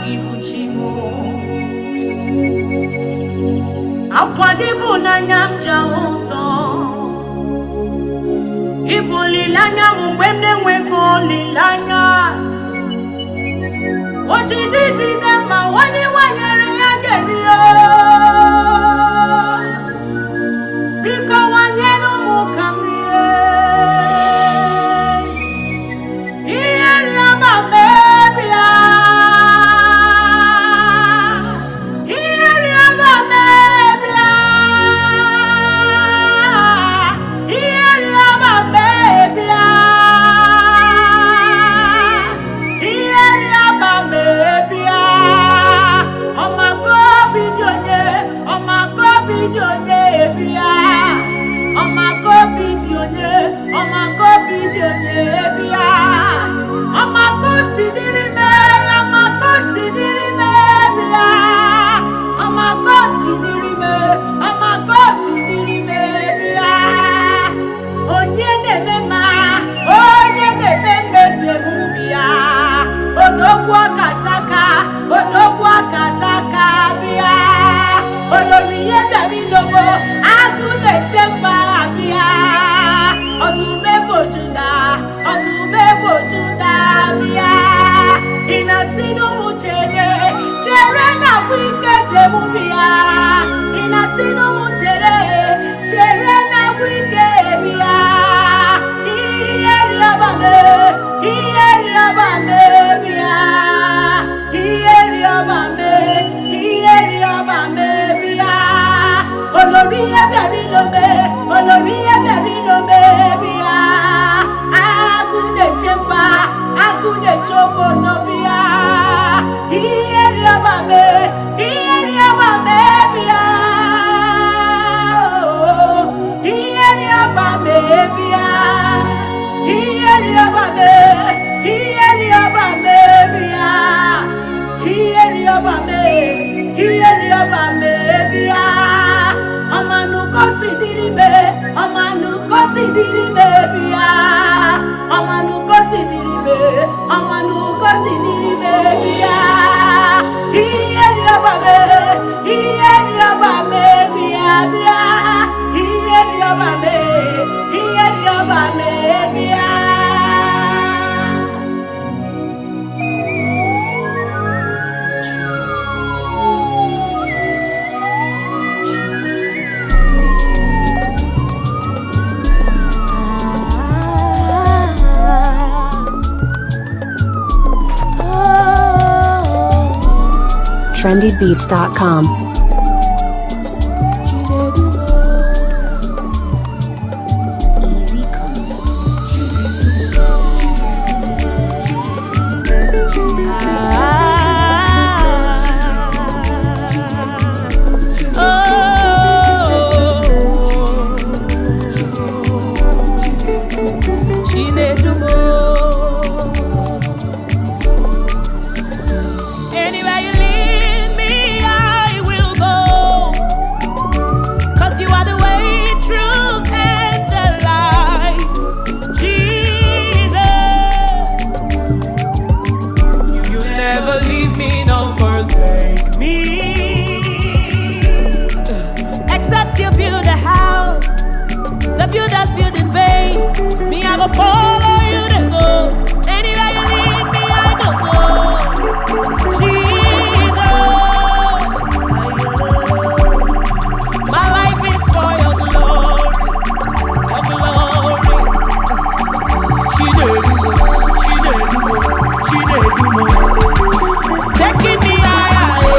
gị bụ chi m. Akwa gị bụ n'anya m ji ahụ ụzọ. Ị bụ olileanya m mgbe m na-enweghị olileanya. Ojiji jide ma onye nwanyere ya ga-eri. Biko nwanyere ụmụ ka m rie. Ihe rịọma mebia. Ihe rịọma mebia. Ihe rịọma mebia. Ihe rịọma mebia. Ọmako obi dị onye, ọmako obi dị onye bịa. Ọmako obi dị onye, ọmako obi dị onye bịa. Ọmako si dịrị mee, ọmako si dịrị mee bịa. Ọmako si dịrị mee, ọmako si dịrị mee bịa. Onye na-eme mma, onye na-eme mmezi emume ya. Odogwu akataka, odogwu akataka bịa. Olórí ihe bịara ilobo, agụ na-eche mba bịa. Ọdụm ebo Juda, ọdụm ebo Juda bịa. Ị na-asị n'ụmụ chere, chere na agwụ ike eze mụ bịa. Ị na-asị n'ụmụ chere, chere na agwụ ike bịa. Ihe rịọba mee, ihe rịọba mee bịa. Ihe rịọba mee, ihe rịọba mee bịa. Olórí ihe bịara ilome, olórí ihe bịara ilome bịa. Agụ na-eche mba, agụ na-eche obodo bịa. Ihe rịọba mee, ihe rịọba mee bịa. Ihe rịọba mee bịa. Ihe rịọba mee, ihe rịọba mee bịa. Ihe rịọba mee, ihe rịọba mee bịa. Ọmanụ si dịrị mee, ọmanụ si dịrị mee bịa. Ọmanụ si dịrị mee, ọmanụ si dịrị mee bịa. Ihe rịọba mee, ihe rịọba mee bịa bịa. Ihe rịọba mee, ihe rịọba mee bịa. Jesus. Jesus. trendybeats.com. Easy Concepts. Anywhere you lead me, I will go. 'Cause you are the way, truth, and the life. Jesus. You never leave me nor forsake me. Except you build a house, the builders build in vain. Me, I go follow you to go. Anywhere you lead me, I go go. Jesus, my life is for your glory, your glory. Chinedumo, Chinedumo, Chinedumo. Taking me higher, eh.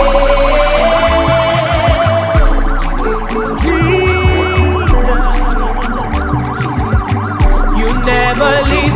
Jesus. You never leave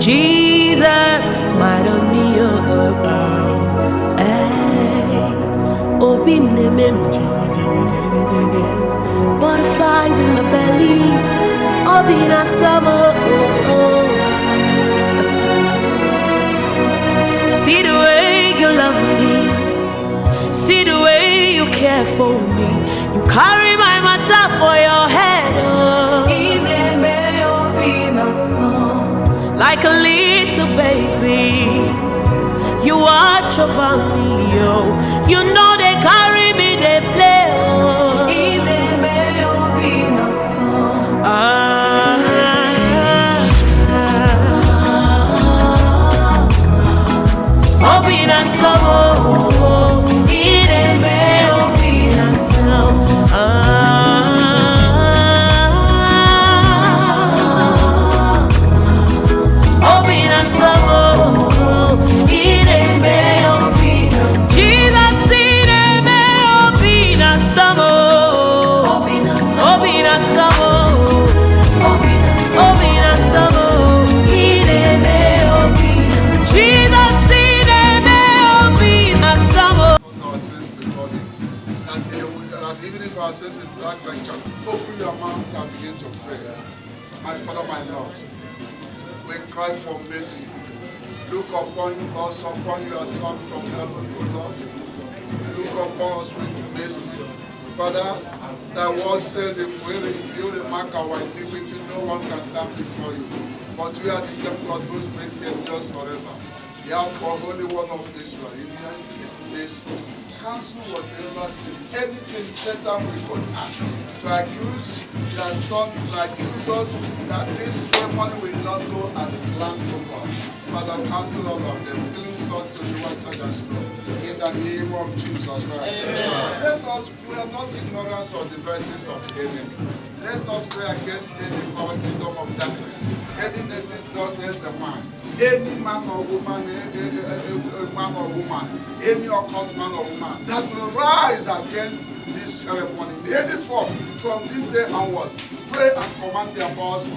Jesus smiled on me, oh, oh, hey. Open them, butterflies in my belly, open a summer. Oh, oh. See the way you love me, see the way you care for me. You carry my matter for your head. Oh. Like a little baby, you watch over me, oh. You know they carry me, they play, oh. Ah, open and slow, open and slow. That even if our sins is black like chalk, open your mouth and begin to pray. My Father, my Lord, we cry for mercy. Look upon us, upon your Son from heaven, O Lord. Look upon us with mercy. Father, thy word says if you remark our iniquity, no one can stand before you. But we are the same God whose mercy endures forever. Therefore, Holy One of Israel, in your infinite mercy, cancel whatever sin, anything Satan will connive to accuse the Son, to accuse us that this ceremony will not go as planned, O God. Father, cancel all of them. Cleanse us to the whiter than snow. In the name of Jesus Christ. Amen. Let us pray, not ignorance of the verses of the enemy. Let us pray against any power, kingdom of darkness, any native daughters of man, any man or woman, a man or woman, any occult man or woman that will rise against this ceremony in any form from this day onwards. Pray and command their powers to be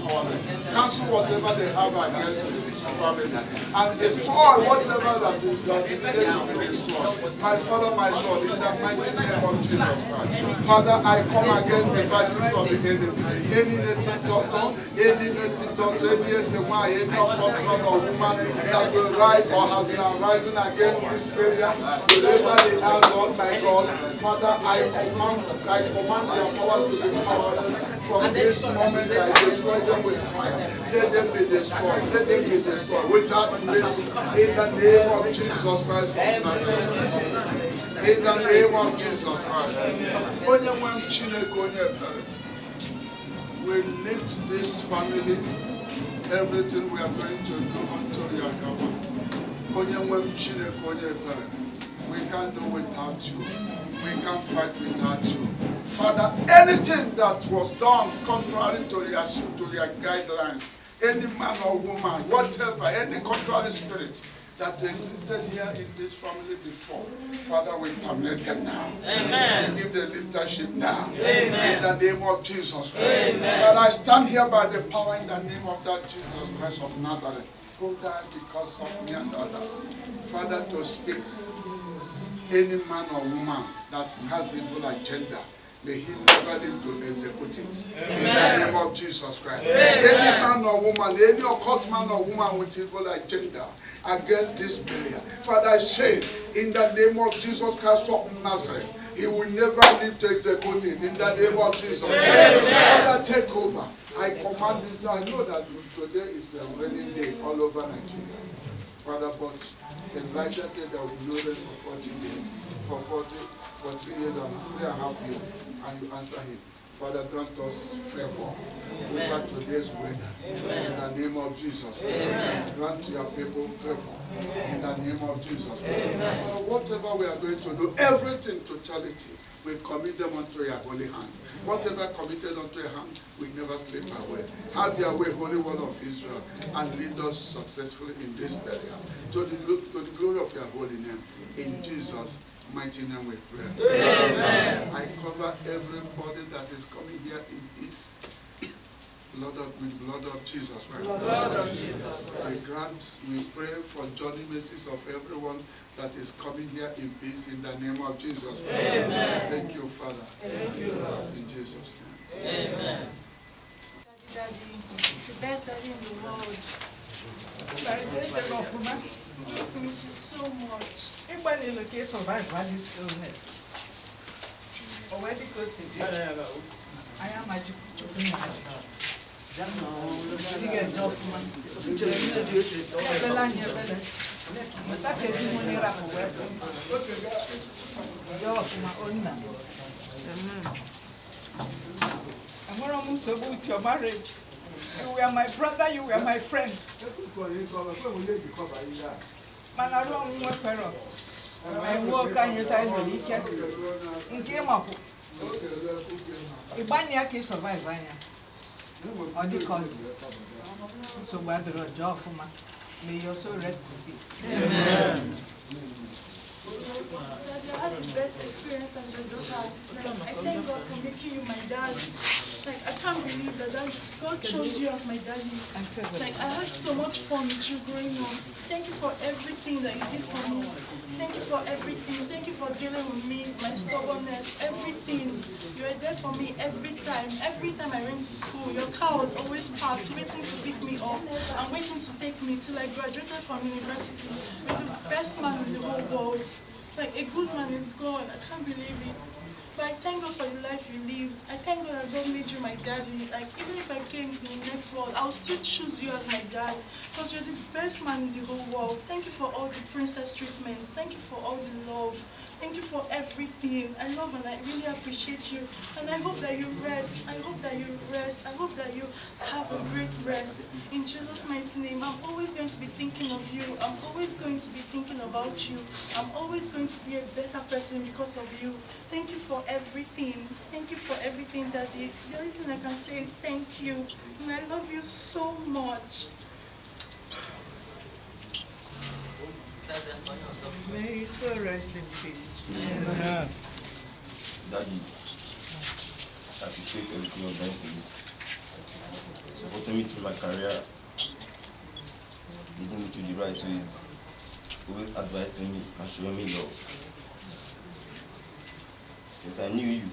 powerless. Cancel whatever they have against this family and destroy whatever that is that needed to be destroyed. My Father, my Lord, in the mighty name of Jesus Christ. Father, I come against the devices of the enemy, any native doctor, Any native doctor, any SMY, any occult man or woman that will rise or have been arising against this area, wherever they are, Lord my God, Father, I command their powers to be powerless. From this moment, I destroy them with fire. Let them be destroyed. Let them be destroyed without mercy. In the name of Jesus Christ of Nazareth. In the name of Jesus Christ. Onye nwe m Chineke onye ebere. We lift this family, everything we are going to do unto your help. Onye nwe m Chineke onye ebere. We can't do without you. We can't fight without you. Father, anything that was done contrary to your guidelines, any man or woman, whatever, any contrary spirit that existed here in this family before, Father, we terminate them now. Amen. We give the leadership now. Amen. In the name of Jesus Christ. Amen. Father, I stand here by the power in the name of that Jesus Christ of Nazareth, who died because of me and others. Father, to speak any man or woman that has evil agenda, may he never live to execute it. Amen. In the name of Jesus Christ. Amen. Any man or woman, any occult man or woman with evil agenda against this burial, Father, I say, in the name of Jesus Christ of Nazareth, he will never live to execute it. In the name of Jesus. Amen. Father, take over. I command this. I know that today is a rainy day all over Nigeria. Father, but Elijah said there will be no rain for 40 days, for 3 years and 3.5 years, and you answer him. Father, grant us favor over today's weather. Amen. In the name of Jesus. Amen. Grant your people favor. Amen. In the name of Jesus. Amen. Whatever we are going to do, everything totality, we commit them unto your holy hands. Whatever committed unto your hand, we never slip away. Have your way, Holy One of Israel, and lead us successfully in this burial. To the glory of your holy name. In Jesus' mighty name we pray. Amen. I cover everybody that is coming here in peace. Blood of Jesus Christ. Blood of Jesus Christ. We pray for journey mercies of everyone that is coming here in peace in the name of Jesus Christ. Amen. Thank you, Father. Thank you, Lord. In Jesus' name. Amen. Daddy, the best daddy in the world. I miss you so much. Everybody survive this illness. Already because I am a with your marriage. You were my brother, you were my friend. Survive. May your soul rest in peace. Amen. Daddy, I had the best experience as your daughter. Like, I thank God for making you my dad. Like, I can't believe that God chose you as my daddy. Like, I had so much fun with you growing up. Thank you for everything that you did for me. Thank you for everything. Thank you for dealing with me, my stubbornness, everything. You were there for me every time. Every time I went to school, your car was always parked, waiting to pick me up and waiting to take me till I graduated from university. You're the best man in the whole world. Like, a good man is gone. I can't believe it. But I thank God for the life you lived. I thank God that God made you my daddy. Like, even if I came to the next world, I'll still choose you as my dad. Because you're the best man in the whole world. Thank you for all the princess treatments. Thank you for all the love. Thank you for everything. I love and I really appreciate you. And I hope that you rest. I hope that you rest. I hope that you have a great rest. In Jesus' mighty name, I'm always going to be thinking of you. I'm always going to be thinking about you. I'm always going to be a better person because of you. Thank you for everything. Thank you for everything, Daddy. The only thing I can say is thank you. And I love you so much. May you so rest in peace. Amen. Daddy, I appreciate everything you've done for me. Supporting me through my career, leading me to the right ways, always advising me and showing me love. Since I knew you,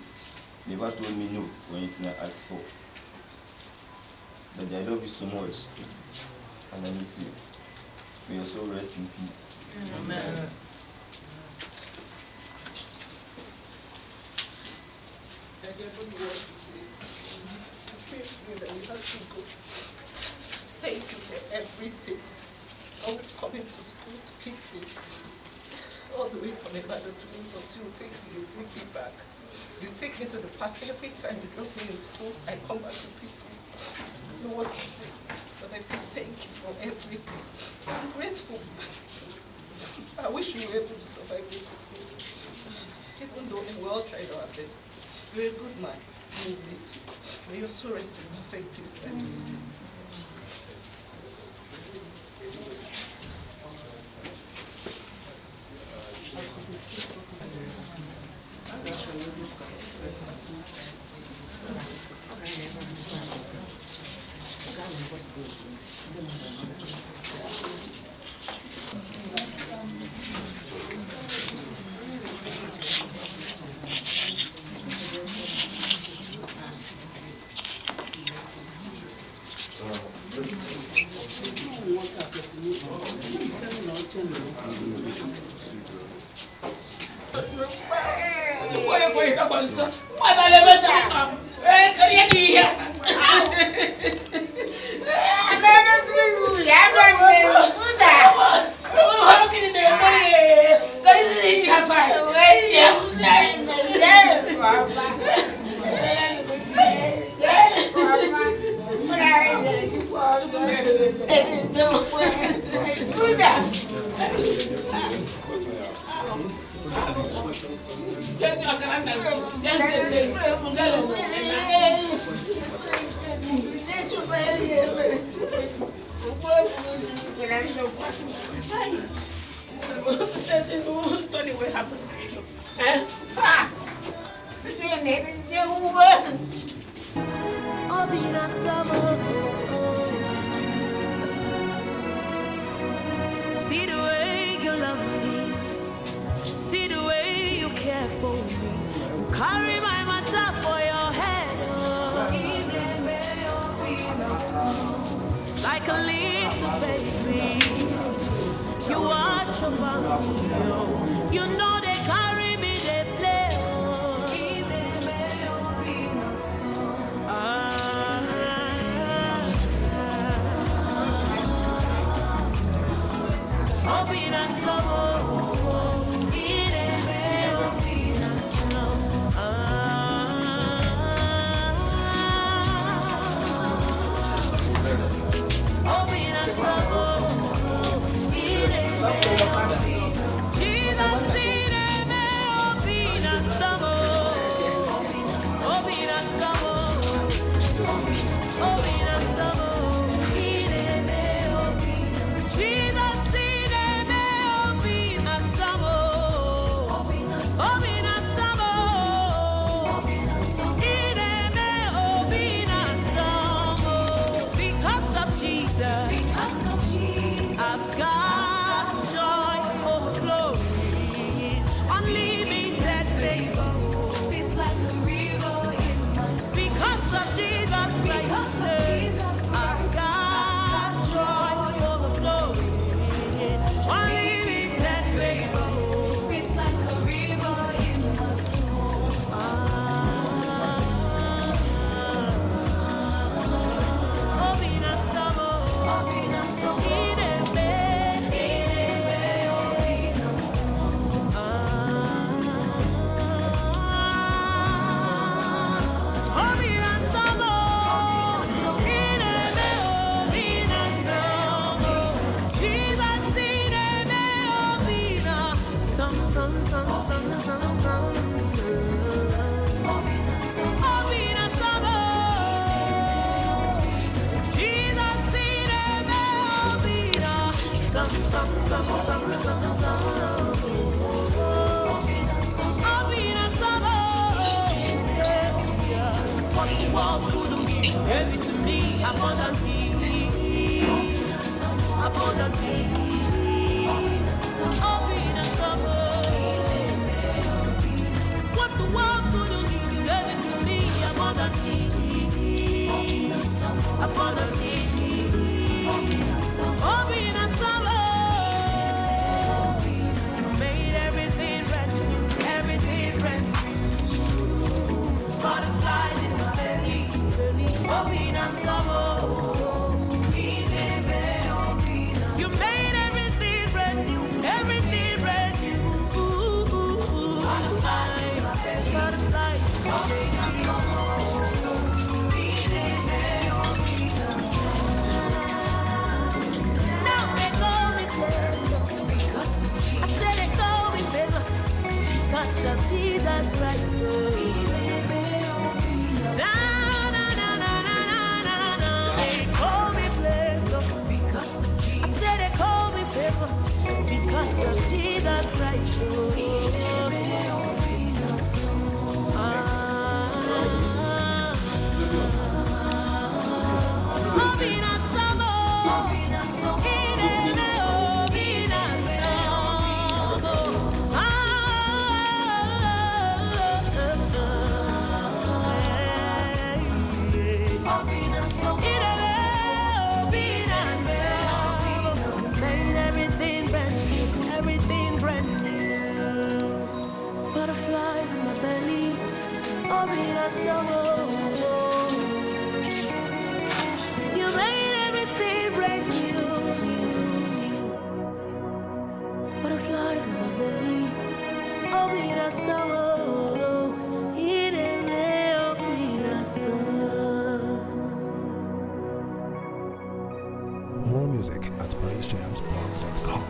never told me no for anything I asked for. Daddy, I love you so much, and I miss you. May your soul rest in peace. Amen. Daddy, I don't know what to say. It pains me that you had to go. Thank you for everything. Always coming to school to pick me. All the way from Ibadan to Lagos, you will take me, you bring me back. You take me to the park every time you drop me in school. I come back to pick you. I don't know what to say, but I say thank you for everything. I'm grateful. I wish you were able to survive this sickness. Even though we all tried our best. You're a good man. We will miss you. May your soul rest in perfect peace, Daddy. See the way you love me. See the way you care for me. You carry my matter for your head. Oh. Like a little baby, you watch over me. Oh. You know they carry me, they play. Oh. I've got joy overflowing, unlimited favor. Peace like a river in my soul. Because of Jesus Christ, Because of Jesus I've Christ, got joy overflowing, unlimited favor. Peace like a river in my soul. Give it to me abundantly, abundantly. What the world couldn't give, you gave it to me abundantly, abundantly. music at praisejamsblog.com.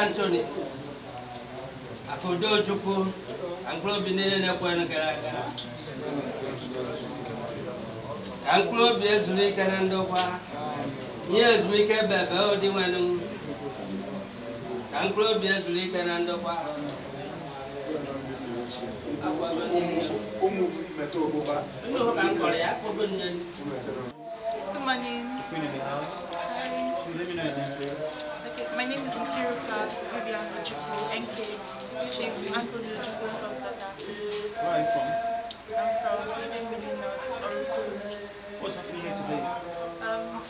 Anthony, Akudochukwu, ka mkpụrụ obi niile na-ekwenụ gara aga, ka mkpụrụ obi ezuru ike na ndokwa, nye ezumike bebe odi nwenụ, ka mkpụrụ obi ezuru ike na ndokwa. Good morning. Let me know your name, please. Okay, my name is Nkiruka Vivian Ojukwu, NK, Chief Anthony Ojukwu's first daughter. Where are you from? I'm from Idemili North, Oruku. What's happening here today?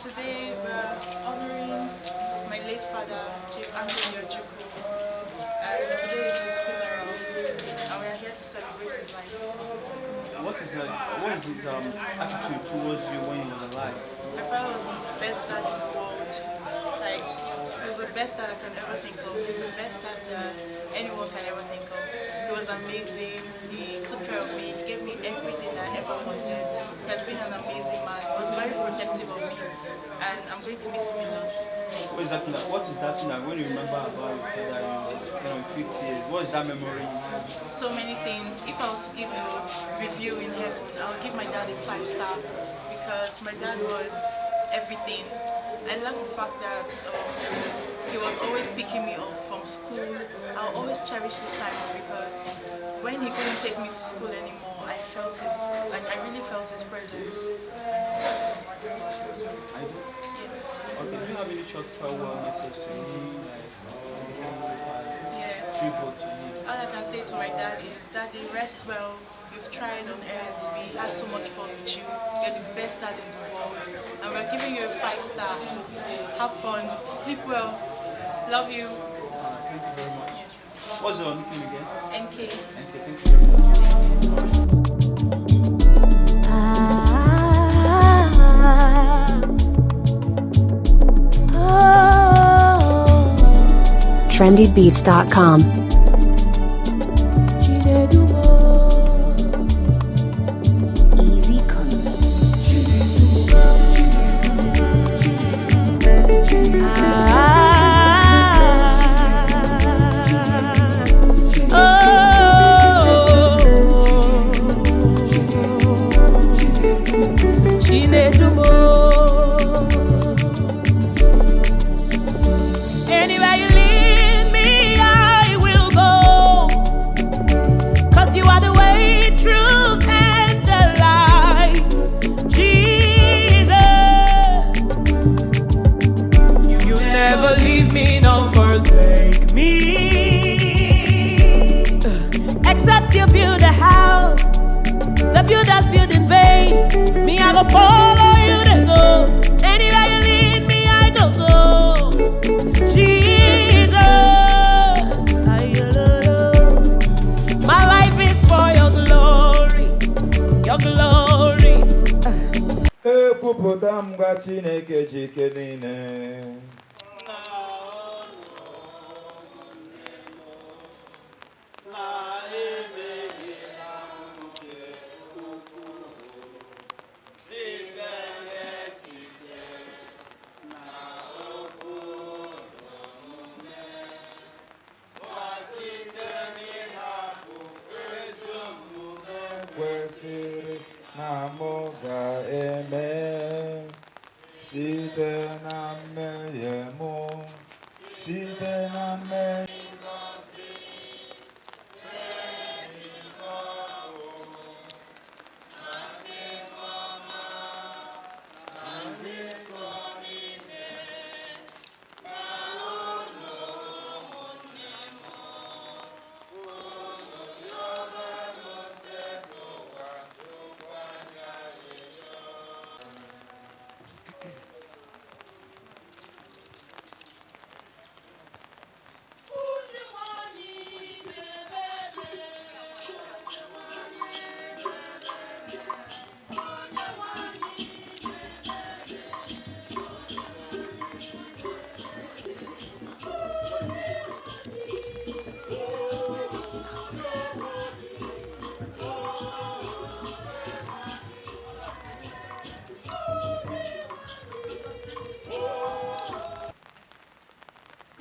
Today we're honoring my late father, Chief Anthony Ojukwu. And today is his funeral, and we are here to celebrate his life. What is his attitude towards you when he was alive? My father was the best dad in the world. Like, he was the best dad I can ever think of. He's the best dad that anyone can ever think of. He was amazing. He took care of me. He gave me everything I ever wanted. He has been an amazing man. He was very protective of me, and I'm going to miss him a lot. What is that thing that, what is that thing that when you remember about your father, you was kind of 50 years, what is that memory you have? So many things. If I was to give a review in heaven, I would give my dad a 5-star, because my dad was everything. I love the fact that he was always picking me up from school. I'll always cherish these times, because when he couldn't take me to school anymore, I felt his, like, I really felt his presence. short farewell message to him, like, or anything, tribute to him? All I can say to my dad is, "Daddy, rest well. You've tried on earth. We had so much fun with you. You're the best dad in the world. And we're giving you a 5-star. Have fun. Sleep well. Love you." Thank you very much. What's your nickname again? NK. NK, thank you very much. trendybeats.com. Easy Concepts. Chinedumo. Anywhere you lead me, I will go. 'Cause you are the way, truth, and the life. Jesus. You never leave me nor forsake me. Except you build a house, the builders build in vain. Me, I go follow you to go. Anywhere you lead me, I go go. Jesus, my life is for your glory, your glory. Ekwupụta m gwa Chineke ji ike niile. Kwesịrị na mụ ga-eme site na mmehie mụ, site na mmehie.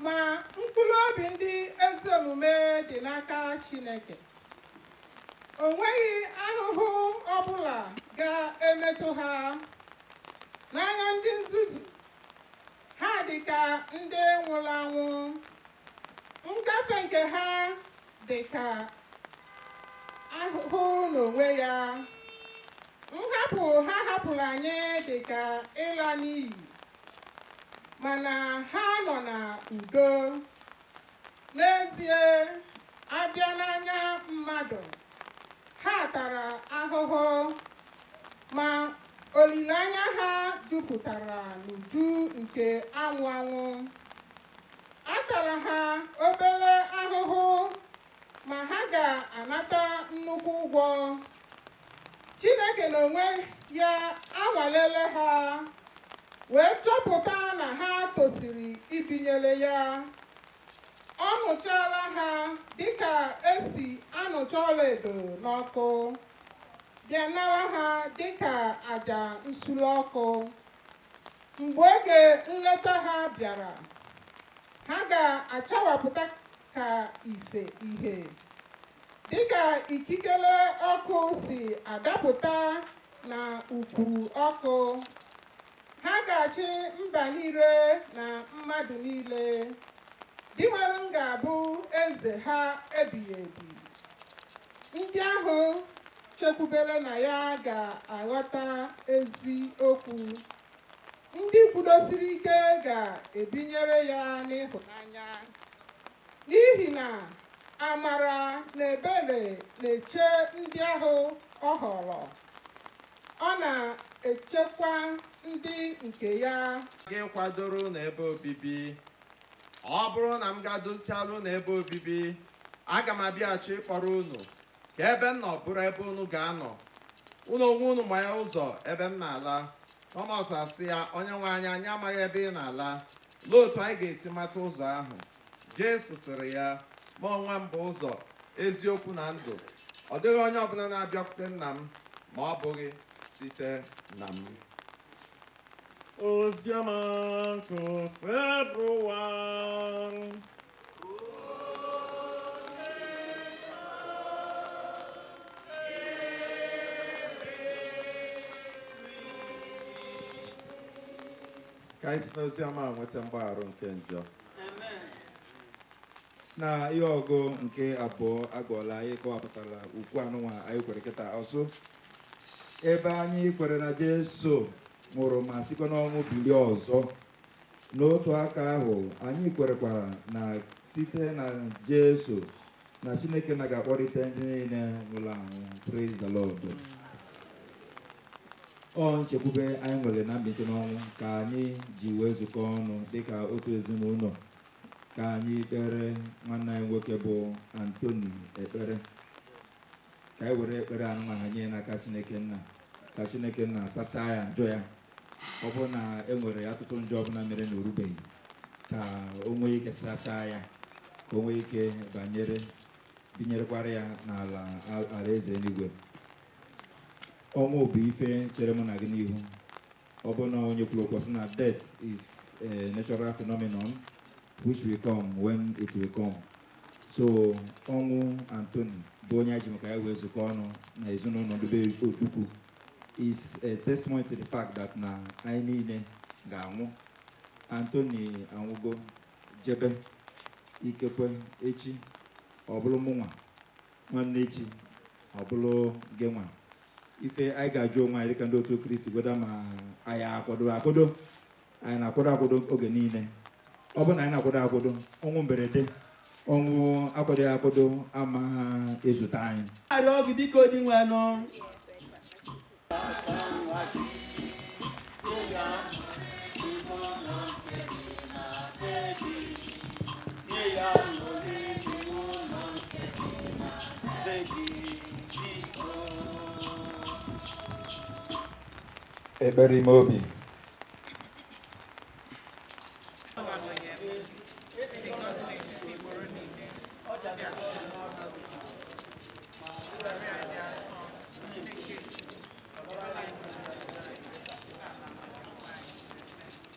Ma mkpụrụ obi ndị ezi omume dị n'aka Chineke. O nweghị ahụhụ ọbụla ga-emetụ ha. N'anya ndị nzuzu, ha dị ka ndị nwụrụ anwụ. Ngafe nke ha dị ka ahụhụ n'onwe ya. Nhapụ ha hapụrụ anyị dị ka ịla n'iyi, mana ha nọ n'udo. N'ezie, abịa n'anya mmadụ, ha tara ahụhụ, ma olileanya ha jupụtara n'uju nke anwụ anwụ. A tara ha obere ahụhụ, ma ha ga-anata nnukwu ụgwọ. Chineke n'onwe ya anwalele ha, wee chọpụta na ha tosiri ibinyere ya. Ọ nụchala ha dịka esi anụcha ọlaedo n'ọkụ, bịa nara ha dịka àjà nsure ọkụ. Mgbe oge nleta ha bịara, ha ga-achawapụta ka ife ihe, dịka ikikere ọkụ si adapụta na ukwuru ọkụ. Ha ga-achị mba niile na mmadụ niile. Dinwenụ ga-abụ eze ha ebighị ebi. Ndị ahụ chekwubere na ya ga-aghọta eziokwu. Ndị kwudosiri ike ga-ebinyere ya n'ịhụnanya, n'ihi na amara na ebere na-eche ndị ahụ ọ họrọ. Ọ na-echekwa ndị nke ya. Gị kwadoro unu ebe obibi. Ọ bụrụ na m ga-dozichara unu ebe obibi, aga m abịaghachi ịkpọrọ unu ka ebe m nọ bụrụ ebe unu ga-anọ. Unu onwe unu ma ya ụzọ ebe m na-ala. Tọmọs asị ya, Onye nwe anyị, anyị amaghị ebe ị na-ala. Lee otu anyị ga-esi mata ụzọ ahụ? Jesu sịrị ya, mụ onwe m bụ ụzọ, eziokwu na ndụ. Ọ dịghị onye ọbụla na-abịakwute nna m ma ọ bụghị site na m. Oziọma nke Osebụrụwa. Ka anyị si n'oziọma a nweta mgbaghara nke njọ. Na ihe ọgụ nke abụọ agụọla anyị kọwapụtara ukwu anụnwa anyị kwere kịta ọsụ ebe anyị kwere na Jesu nwụrụ ma sikwa n'ọnwụ bilie ọzọ. N'otu aka ahụ anyị kwerekwara na site na Jesu na Chineke na ga-akpọlite ndị niile nwụrụ anwụ. Praise the Lord. Ọ nchekwube anyị nwere na mbilite n'ọnwụ ka anyị ji wee zukọ ọnụ dịka otu ezinụlọ ka anyị kpere nwanne anyị nwoke bụ Anthony ekpere, ka anyị were ekpere anụnwa nye n'aka Chineke nna, ka Chineke nna sachaa ya njọ ya. Ọ bụrụ na e nwere ọtụtụ njọ ọbụla mere na orubeghị, ka o nwee ike sachaa ya, ka o nwee ike banyere binyerekwara ya n'ala alaeze eluigwe. Ọnwụ bụ ife chere mụ na gị n'ihu. Ọ bụ na onye kwuru okwu sị na death is a natural phenomenon which will come when it will come. So ọnwụ Anthony bụ onye anyị ji maka ya wee zukọ ọnụ na ezinụlọ ndị be Ojukwu is a testimony to the fact that na anyị niile ga-anwụ. Anthony anwụgo jebe, ikekwe echi ọ bụrụ mụnwa, nwanne echi ọ bụrụ gị nwa. Ife anyị ga-ajụ onwe anyị dịka ndị otu Kristi gweda ma anyị akwado akwado, anyị na-akwado akwado oge niile. Ọ bụrụ na anyị na-akwado akwado, ọnwụ mberede, ọnwụ akwadoghị akwado ama ezute anyị. Arịọ gị biko Dinwenụ. Ekpere ime obi.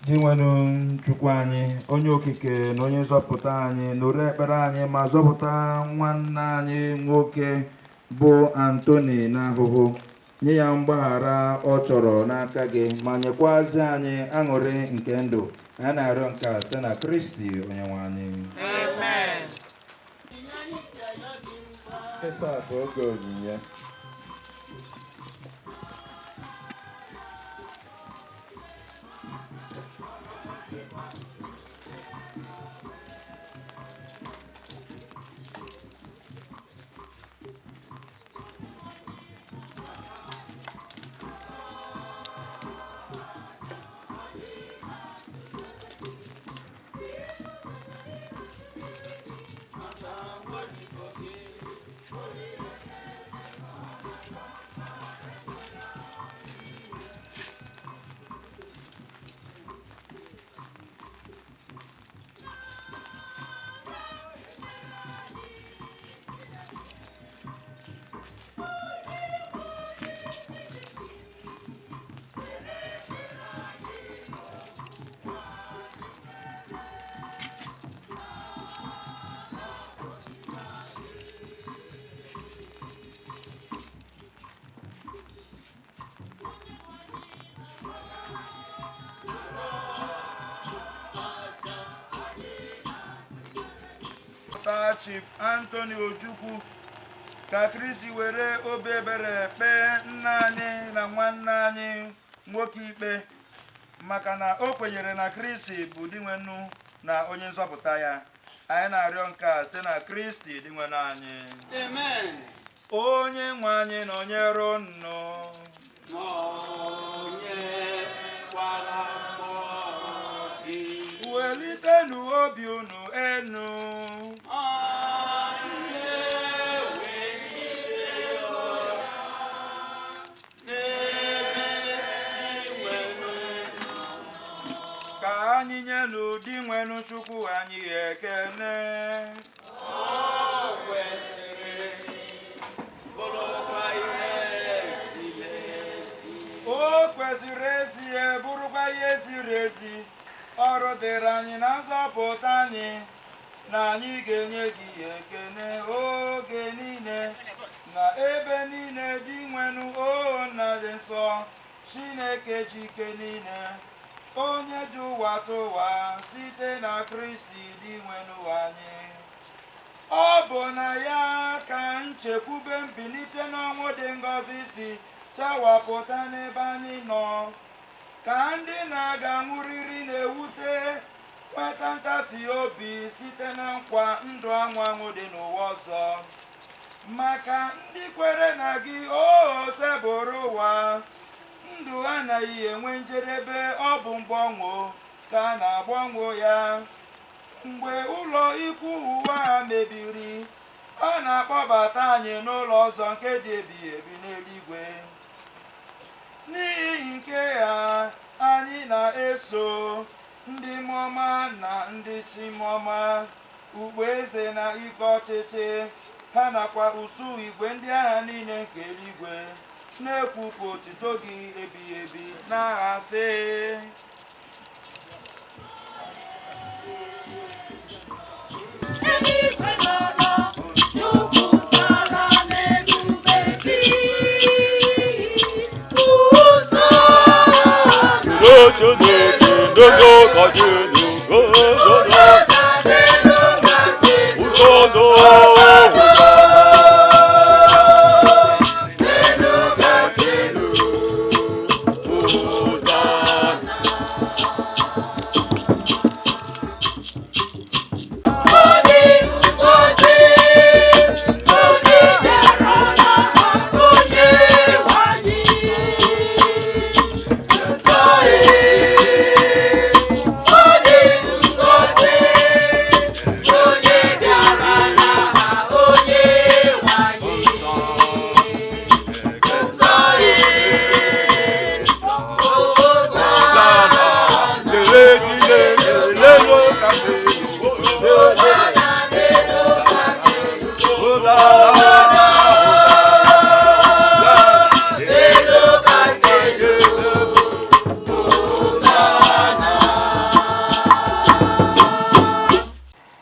Dinwenụ Chukwu anyị, onye okike na onye nzọpụta anyị, nụrụ ekpere anyị ma zọpụta nwanne anyị nwoke bụ Anthony n'ahụhụ. Nye ya mgbaghara ọ chọrọ n'aka gị ma nyekwazi anyị aṅụrị nke ndụ. Anyị na-arịọ nke a site na Kristi onyenwe anyị. Amen. Taa bụ oge onyinye. Chief Anthony Ojukwu, ka Kristi were obi ebere kpee nna anyị na nwanne anyị nwoke ikpe, Maka na o kwenyere na Kristi bụ Dinwenụ na onye nzọpụta ya. Anyị na-arịọ nke a site na Kristi Dinwenụ anyị. Amen. Onye nwe anyị nọnyere unu. Nọnyekwara mmụọ gị. Welitenụ obi unu enu. Anyị ewelite n'ebe Dinwenụ Ka anyị nyenụ Dinwenụ Chukwu anyị ekene. Ọ kwesịrị bụrụkwa ihe ziri ezi. O kwesịrị ezie bụrụkwa ihe ziri ezi, ọrụ dịrị anyị na nzọpụta anyị, na anyị ga-enye gị ekene oge niile na ebe niile. Dinwenụ, o Nna dị nsọ, Chineke ji ike niile, onye ji ụwa tụwa, site na Kristi Dinwenụ anyị. Ọ bụ na ya ka nchekwube mbilite n'ọnwụ dị ngọzi si chawapụta n'ebe anyị nọ, ka ndị na-aga nwụrịrị na-ewute nweta nkasi obi site na nkwa ndụ anwụ anwụ dị n'ụwa ọzọ. Maka ndị kwere na gị, o sebụrụ ụwa, ndụ anaghị enwe njedebe, ọ bụ mgbanwe ka a na-agbanwe ya. Mgbe ụlọ ikwu ụwa a mebiri, a na-akpọbata anyị n'ụlọ ọzọ nke dị ebighị ebi n'eluigwe. N'ihi nke a, anyị na-eso ndị mmụọma na ndị si mmụọma, ugboeze na ike ọchịchị ha, nakwa usuu igwe ndị agha niile nke eluigwe, na-ekwupụ otito gị ebighị ebi na-asị: Eluigwe n'ala jupụtara n'ebube gị.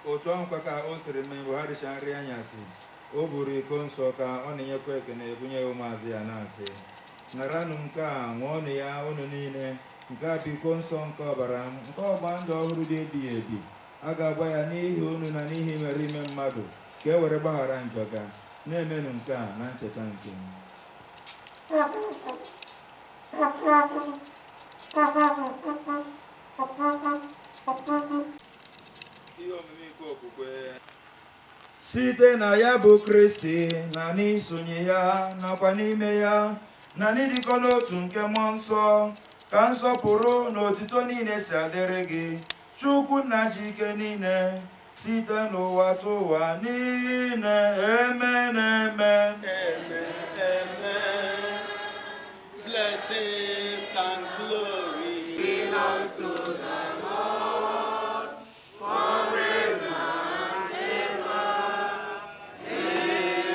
Otu ahụkwa ka o siri mee mgbe ha richa nri anyasị, o buru iko nsọ, ka ọ na-enyekwa ekene, ebunye ụmụazụ ya, na-asị: "Naranụ nke a, ṅụọnụ ya unu niile. Nke a bụ iko nsọ nke ọbara m, nke ọgba ndụ ọhụrụ dị ebighị ebi. A ga-agba ya n'ihi unu na n'ihi imerime mmadụ, ka e were gbaghara njọ ga. Na-emenụ nke a na ncheta nke m." Ihe omume nke okwukwe. Site na ya bụ Kristi, na n'isonye ya, nakwa n'ime ya, na n'ịdịkọ n'otu nke mmụọ nsọ, ka nsọpụrụ na otito niile si adịrị gị, Chukwu nna ji ike niile, site n'ụwa tụwa niile. Amen, amen. Amen, amen. Blessings and glory belongs to the Lord forever and ever. Amen.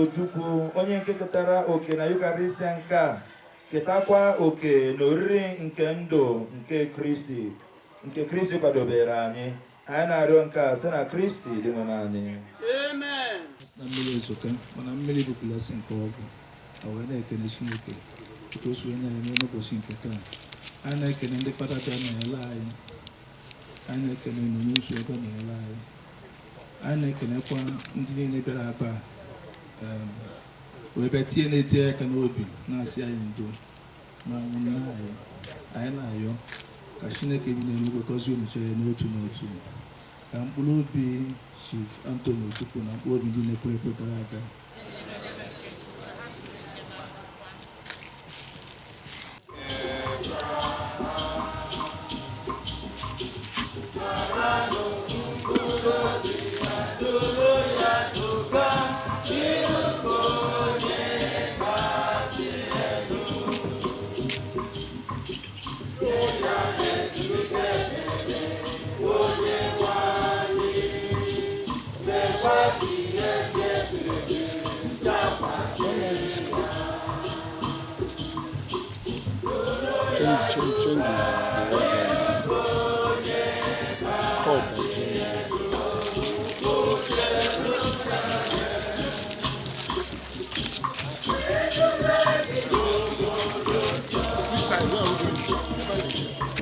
Ojukwu onye nke ketara oke na Yukarịsịa nke a ketakwa oke na oriri nke ndụ nke Kristi kwadobere anyị. Anyị na-arịọ nke a site na Kristi dị nwe anyị. Amen. Na mmiri ezoka mana mmiri bụ blessing nke ọgwụ a wee na-ekene Chineke otu o si wee nye anyị n'ụbọchị nke taa. Anyị na-ekene ndị fada bịa nọnyere anyị, anyị na-ekene onyinye ụzọ ebe nọnyere anyị, anyị na-ekenekwa ndị niile bịara ebe a wee bịa tinye na-etinye aka n'obi na-asị anyị ndo na ọnwụ nna anyị. Anyị na-ayọ ka Chineke bi n'eluigwe gọzie unu chere n'otu n'otu, ka mkpụrụ obi Chief Anthony Ojukwu na mkpụrụ obi ndị na-ekwe ekwe gara aga. Change the cut and change. Which side? Where are we going?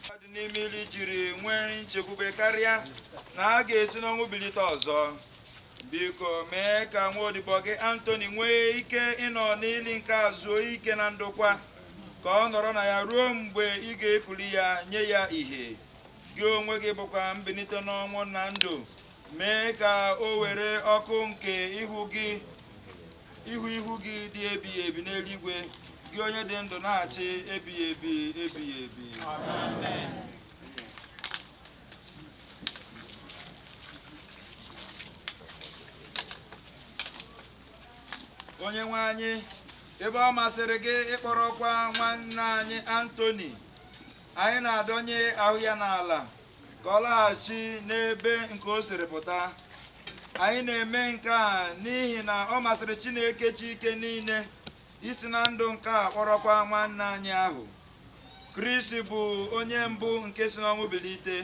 Mmadụ n'ime jiri nwee nchekwube karịa na a ga-esi n'ọnwụ bilite ọzọ. Biko mee ka nwa odibo gị Anthony nwee ike ịnọ n'ili nke a zuo ike na ndokwa, ka ọ nọrọ na ya ruo mgbe ị ga-ekuli ya nye ya ìhè. Gị onwe gị bụkwa mbilite n'ọnwụ na ndụ. Mee ka o were ọkụ nke ihu ihu gị dị ebighị ebi n'eluigwe, gị onye dị ndụ na-achị ebighị ebi ebighị ebi. Onye nwe anyị, ebe ọ masịrị gị ịkpọrọkwa nwanne anyị Anthony, anyị na-adọnye ahụ ya n'ala ka ọ laghachi n'ebe nke o siri pụta. Anyị na-eme nke a n'ihi na ọ masịrị Chineke chi ike niile isi na ndụ nke a kpọrọkwa nwanne anyị ahụ. Kristi bụ onye mbụ nke si n'ọnwụ bilite.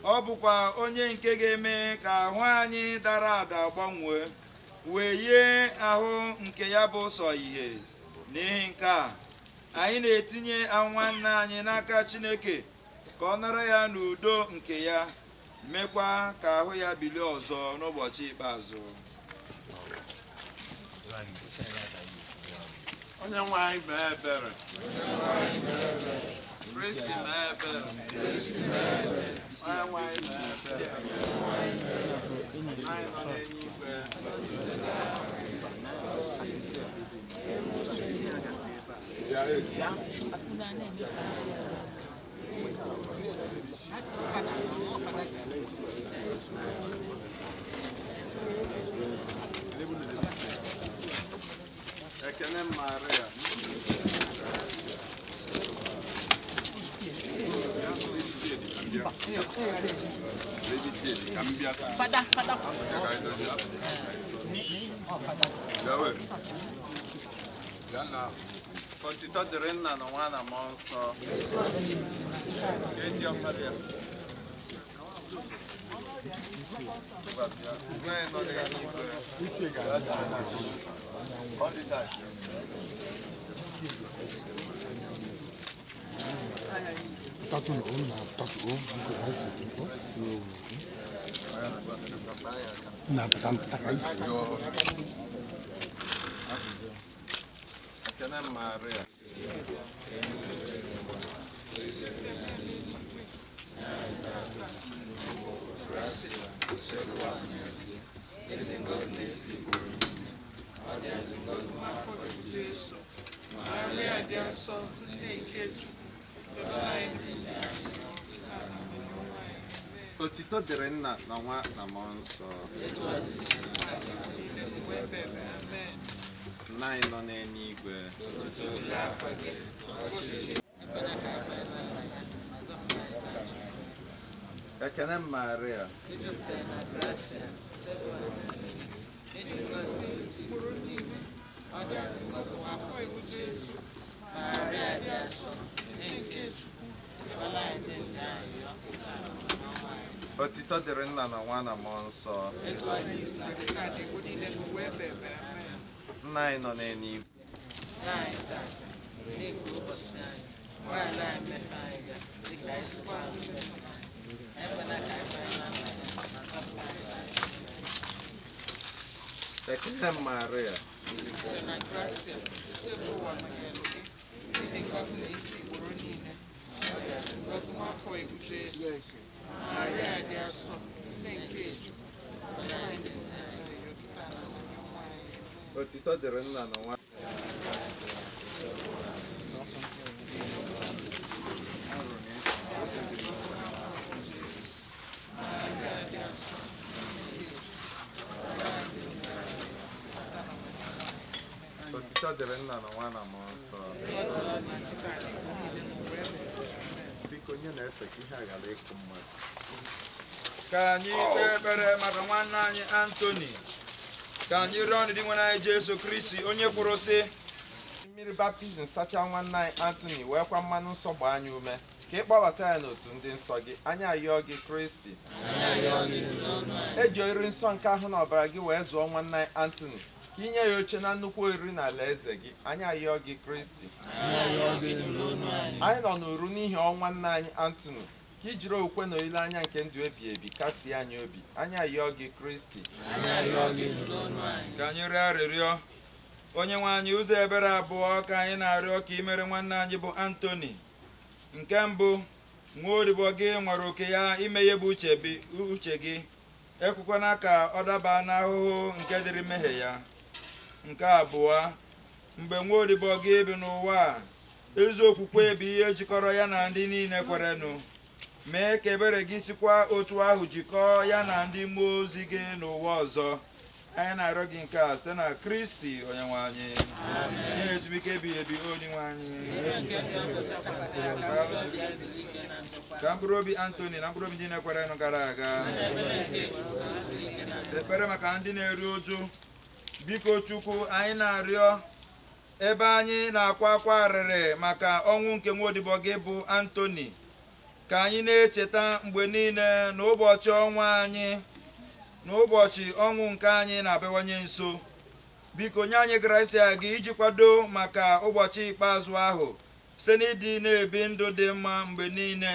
Ọ bụkwa onye nke ga-eme ka ahụ anyị dara ada gbanwee, wee yie ahụ nke ya bụ sọ ìhè. N'ihi nke a, anyị na-etinye ahụ nwanne anyị n'aka Chineke ka ọ nara ya n'udo nke ya, mekwa ka ahụ ya bilie ọzọ n'ụbọchị ikpeazụ. Onye nwe anyị mee ebere. Kristi mee ebere. Onye nwe anyị mee ebere. Anyị nọ n'eluigwe. Ekene Maria. Fada, fada. Otito dịrị nna na nwa na mmụọ nsọ. Ka eji ọkpara ya. Ekene Maria. Otito dịrị nna na nwa na mmụọ nsọ. Nna anyị nọ n'eluigwe. Ekene Maria. Otito dịrị nna na nwa na mmụọ nsọ. Nna anyị nọ n'eluigwe. Ekene Maria. Otito dịrị nna na nwa. Otito dịrị nna na nwa na mmụọ nsọ. Biko onye na-efe ka ihe a ghara ịkụ mmadụ. Ka anyị kpee ekpere maka nwanne anyị Anthony. Ka anyị rịọ ọnụ dị nwere anyị Jesu Kristi onye kwuru sị Mmiri baptizim sachaa nwanne anyị Anthony wee kwa mmanụ nsọ gbaa anyị ume ka ị kpọbata ya n'otu ndị nsọ gị. Anyị ayọọ gị Kristi. Eji oriri nsọ nke ahụ na ọbara gị wee zụọ nwanne anyị Anthony ka inye ya oche na nnukwu oriri na ala eze gị. Anyị ayọọ gị Kristi. Anyị nọ n'uru n'ihi ọnwa nna anyị Anthony ka i jiri okwukwe na olileanya nke ndụ ebi ebi kasie anyị obi. Anyị ayọọ gị Kristi. Ka anyị rịọ arịrịọ. Onye nwe anyị, ụzọ ebere abụọ ka anyị na-arịọ ka i mere nwanne anyị bụ Anthony. Nke mbụ, nwa odibo gị nwere oke ya ime ihe bụ uche gị. Ekwekwana ka ọ daba n'ahụhụ nke dịrị mmehie ya. Nke abụọ, mgbe nwa odibo gị bi n'ụwa a, ezi okwukwe bụ ihe jikọrọ ya na ndị niile kwerenụ. Mee ka ebere gị sikwa otu ahụ jikọọ ya na ndị mmụọ ozi gị n'ụwa ọzọ. Anyị na-arịọ gị nke a site na Kristi onyenwe anyị. Nye ezumike ebighị ebi onyenwe anyị. Ka mkpụrụ obi Anthony na mkpụrụ obi ndị na-ekwerenụ gara aga. Ekpere maka ndị na-eru ụjụ. Biko Chukwu, anyị na-arịọ ebe anyị na-akwa akwa arịrị maka ọnwụ nke nwa odibo gị bụ Anthony, ka anyị na-echeta mgbe niile na ụbọchị ọnwụ anyị na ụbọchị ọnwụ nke anyị na-abịawanye nso. Biko nye anyị grasia gị iji kwado maka ụbọchị ikpeazụ ahụ site n'ịdị na-ebi ndụ dị mma mgbe niile,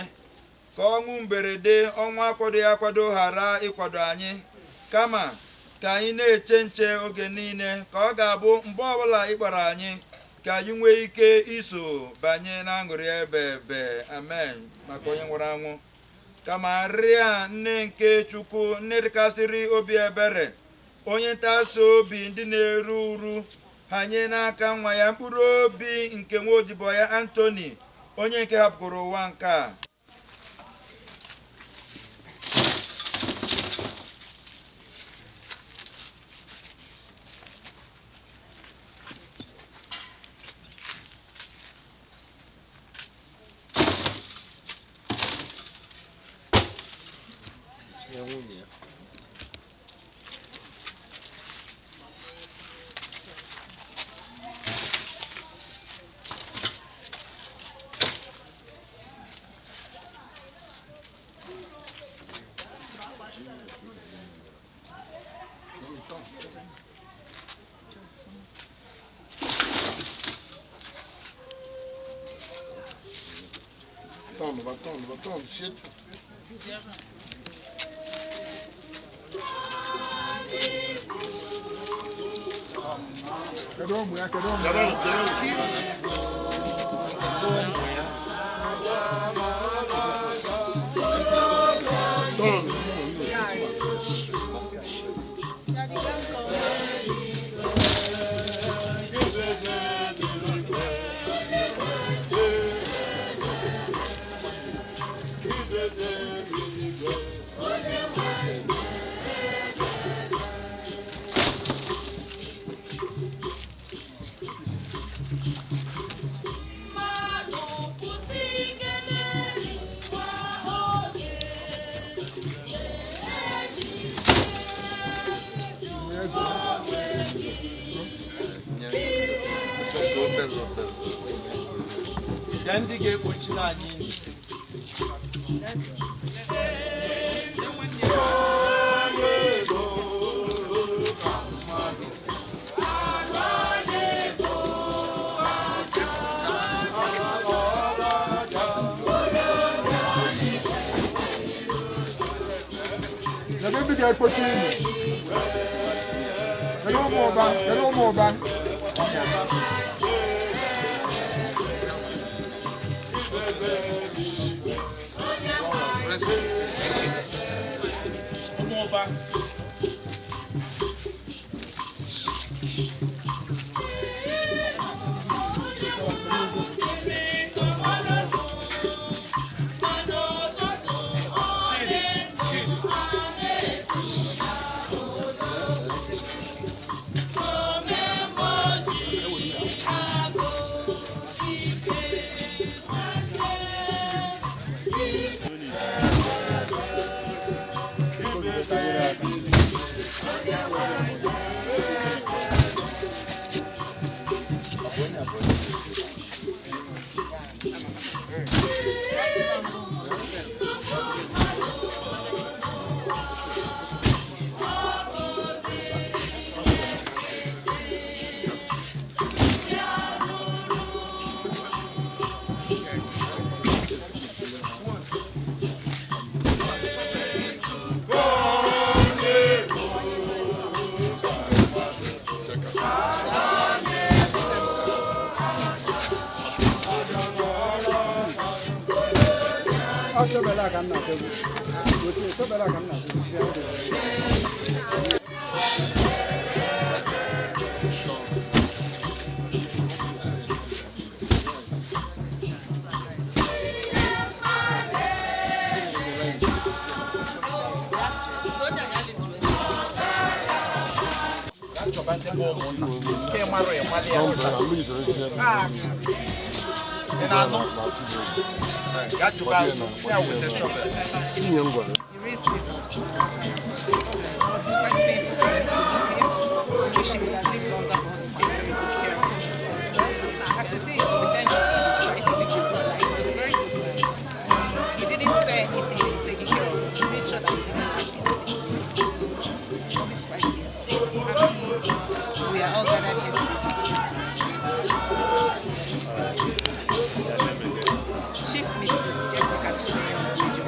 ka ọnwụ mberede ọnwụ akwadoghị akwado ghara ịkwado anyị, kama ka anyị na-eche nche oge niile ka ọ ga-abụ mgbe ọbụla ị kpọrọ anyị ka anyị nwee ike iso banye n'aṅụrị ebe ebe. Amen. Maka onye nwụrụ anwụ, kama rịa nne nke Chukwu, nne dịkasịrị obi ebere, onye ntasi obi ndị na-eru uru, ha nye n'aka nwa ya mkpụrụ obi nke nwa odibo ya Anthony, onye nke hapụrụ ụwa nke a. Nwunye ya. Toma, va, toma, toma, shit. Kedu ụmụ ya? Kedu ụmụ ya? Toma, this one. Ya ndị ga-ekpochiri anyị enyi. Kedu ndị ga-ekpochi unu? Kedu ụmụ ụba? Kedu ụmụ ụba? Ụmụ ụba. Nke mara ịmalị ya. Ị na-anụ? Ya jụba ya weta shọvel. He raised me from school. It's quite painful for me to lose him. I wish he would have lived longer for us to take very good care of him. But well, as it is, we thank God for his life. He lived a good life. He was a very good man. He didn't spare anything in taking care of us. He made sure that we didn't lack anything. So it's quite clear. Happy we are all gathered here today to put him to rest. Chief Mrs. Jessica Chineo Ojo.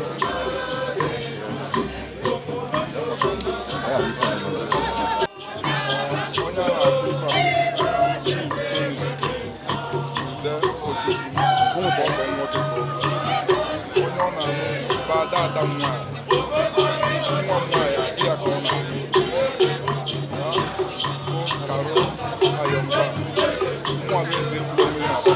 Onye a na-akpọ ife a, Chief Tony Ude Ojukwu, ụmụ bụ ọgọ nwoke ka ọ bụ. Onye ọ na-anụ bụ ada ada m nwaanyị. Nwa m nwaanyị adị ya ka ọ na-anụ. Ya bụ Karo Ayọmba, nwa bụ eze egwu onwe ya na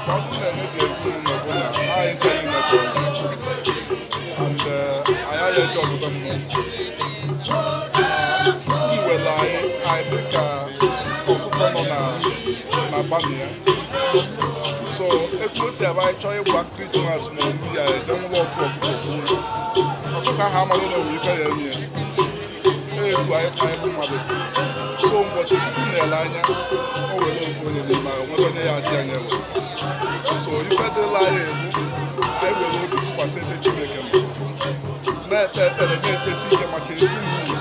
Ka ọ dị na-enye dị ezinụlọ bụ na anyị nche niile chọrọ and anyị agaghị eji ọgụgụ mmụọ. Chukwu were anyị anyị dị ka ọkụkọ nọ na bamia. So etu o si ebe anyị chọọ ịgba Krismas ma ọ bụ ya eje nwụrụ ọfụ ọkụkọ kwuo ọkụkọ ahụ amaghị na onwe ife ya eme ya etu anyị bụ mmadụ. So mbọsị Chukwu na-ele anya o were ofu onye n'ime ahụ nwere onye ya asị anyị ewe. So ife dịla anyị egbu anyị were obi tụkwasị ebe Chineke nọ na-ekpe ekpere na-ekpesi ike maka ezinụlọ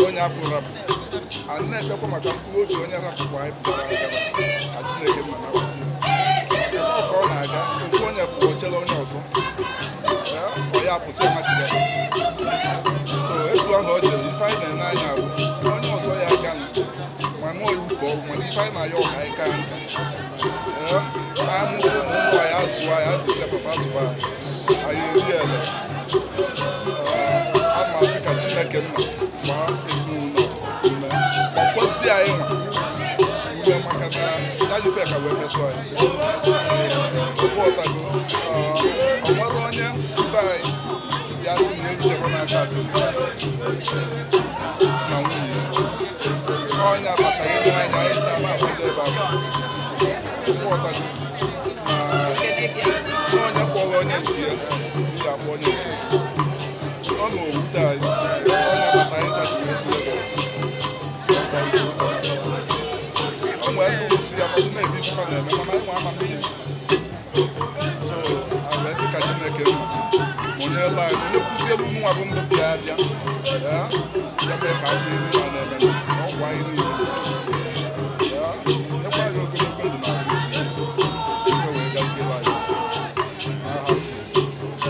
onye afọ rapụ anyị na-ekpekwa maka mkpụrụ obi onye rapụkwa anyị pụtara agara ka Chineke ma nabata ya. Maka na ọ ka ọ na-aga ofu onye pụọ chere onye ọzọ ọ ya apụsị amachiga. So etu ahụ ọ jere ife anyị na-ene anya bụ onye ọzọ ya aga ma nụọ iwu ka ọ bụ mana ife anyị na-ayọ ọka anyị kaa nka amụta ụmụ anyị azụọ anyị azụsịa papa azụba anyị eri ele. A masị ka Chineke nna gbaa ezinụlọ ume gbakwazie anyị nwa ume maka na dajife ka wee metụ anyị ọtago ọ nwere onye si be anyị ya sị na eritekwa n'aka na nwunye onye agbata ya anya anyị chaa na-agbaje ebe ahụ ọtago na onye kpọrọ onye nke ya ya akpọ onye nke ọ na owute anyị onye agbata anyị chachiri isi Lagos o nwee ndị si ya nọdụ na-ebi ife na-eme mana anyị nwa ama ndị. So anyị sị ka Chineke nna monyela anyị onye kụzielu unu nwa bụ ndụ bịa abịa ya mee ka afọ iri na na-eme na ọgwụ anyị niile ya nyekwa anyị ogologo ndụ na ahụ isi ike wee gaziere anyị n'aha Jizọs.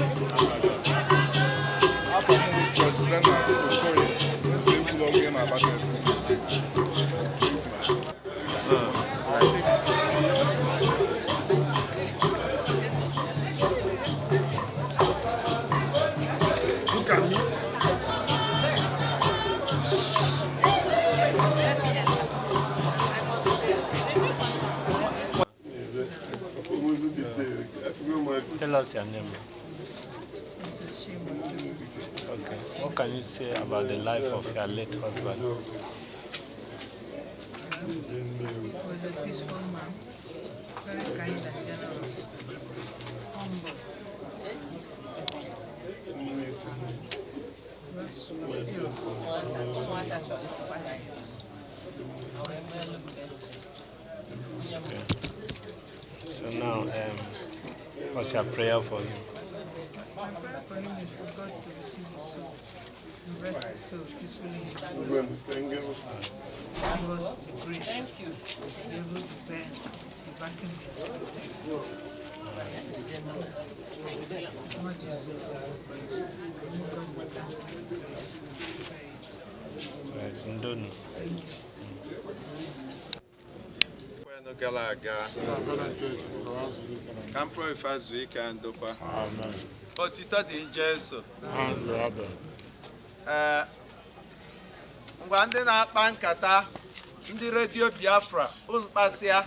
Afọ m bụ George Bernard Okoye eze ekwuru ọnwụ ya na Abakaliki. Look at me. Tell us your name. Okay. What can you say about the life of your late husband? He was a peaceful man, very kind and generous, humble. Okay. So now, what's your prayer for him? My prayer for him is for God to receive his soul and rest his soul peacefully in his Give us the grace to be able to bear the vacuum he has created. It's not easy, but God will grant the grace to bear it. Right, Ndonu. Gara aga ka mkpụrụ ife azụ ike ndokwa otito dị Jesu. Ee, ngwa ndị na-akpa nkata ndị redio Biafra unu kpasịa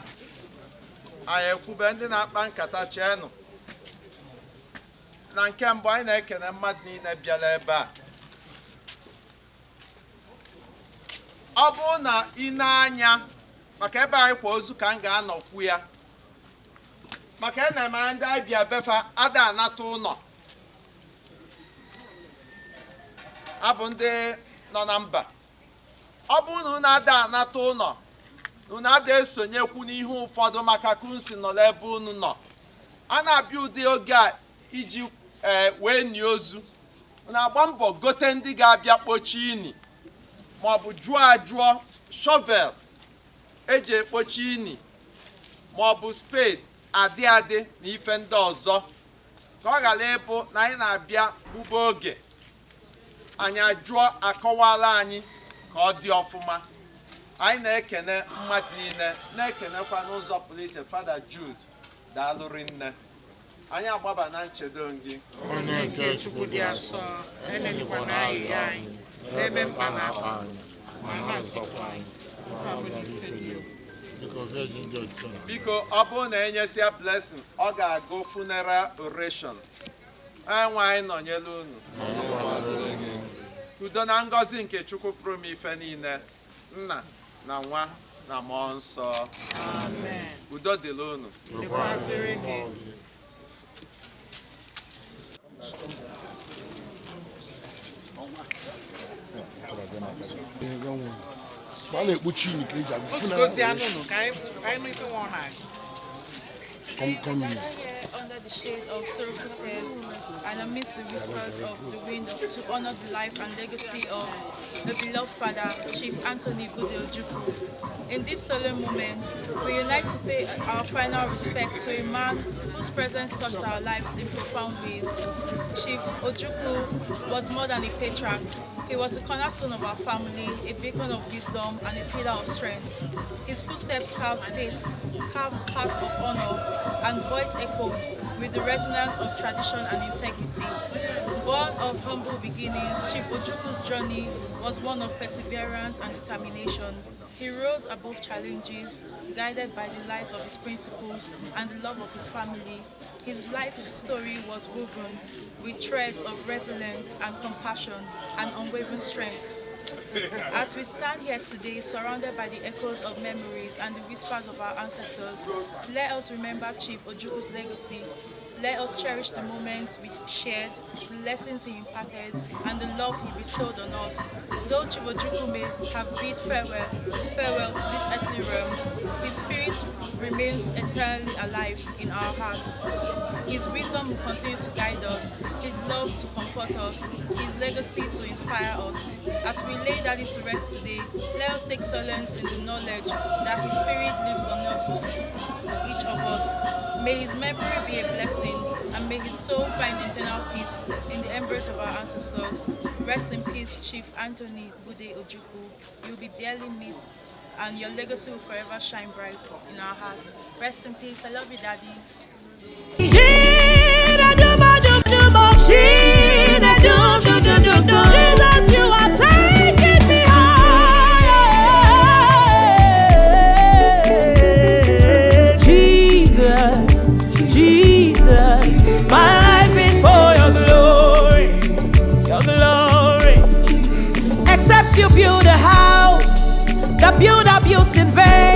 anyị ekwube ndị na-akpa nkata cheenụ. Na nke mbụ anyị na-ekene mmadụ niile bịara ebe a. Ọ bụrụ na ị na-anya maka ebe anyị kwa ozu ka m ga-anọkwu ya maka e na-eme ndị anyị bịa befa ada anata ụlọ abụ ndị nọ na mba. Ọ bụrụ na unu ada anata ụlọ unu ada esonyekwu n'ihe ụfọdụ maka ka unu si nọ n'ebe unu nọ. A na-abịa ụdị oge a iji wee nie ozu unu agba mbọ gote ndị ga-abịa kpochie ini maọbụ jụọ ajụọ shovel eji ekpochi ini maọbụ spade adị adị na ife ndị ọzọ ka ọ ghara ịbụ na anyị na-abịa gbube oge anyị ajụọ akọwala anyị ka ọ dị ọfụma. Anyị na-ekene mmadụ niile na-ekenekwa n'ụzọ pụrụ iche Fada Jude daalụ rinne. Anyị agbaba na nchedo gị Onye nke Chukwu dị asọ, elelikwana anyị anyị n'ebe mkpa na-akpa anyị, ma na-azọkwa anyị. Biko ọ bụrụ na enyesịa blessing ọ ga-agụ funeral oration. Enwe anyị nọnyere unu. Udo na ngọzi nke Chukwu pụrụ m ife niile, Nna Na Nwa na Mmụọ Nsọ. Udo dịrị unu. Dịkwazịrị gị. A na-ekpuchi imi ka eji agụ. Ozugozi anụnụ ka anyị nụ ife nwa ọ na-agụ. Come, come We here. gather here under the shade of sorrowful tears and amidst the whispers of the wind to honor the life and legacy of the beloved father, Chief Anthony Bude Ojukwu. In this solemn moment, we unite to pay our final respect to a man whose presence touched our lives in profound ways. Chief Ojukwu was more than a patriarch. He was the cornerstone of our family, a beacon of wisdom, and a pillar of strength. His footsteps carved paths of honor, and voice echoed with the resonance of tradition and integrity. Born of humble beginnings, Chief Ojukwu's journey was one of perseverance and determination. He rose above challenges, guided by the light of his principles and the love of his family. His life story was woven with threads of resilience and compassion and unwavering strength. As we stand here today, surrounded by the echoes of memories and the whispers of our ancestors, let us remember Chief Ojukwu's legacy. Let us cherish the moments we shared, the lessons he imparted, and the love he bestowed on us. Though Chief Ojukwu may have bid farewell to this earthly realm, his spirit remains eternally alive in our hearts. His wisdom will continue to guide us, his love to comfort us, his legacy to inspire us. As we lay Daddy to rest today, let us take solace in the knowledge that his spirit lives on us, each of us. May his memory be a blessing, and may his soul find eternal peace in the embrace of our ancestors. Rest in peace, Chief Anthony Bude Ojukwu. You'll be dearly missed, and your legacy will forever shine bright in our hearts. Rest in peace. I love you, Daddy. Jesus, you are taking me higher. Jesus, Jesus, my life is for your glory, your glory. Except you build a house, the builder built in vain.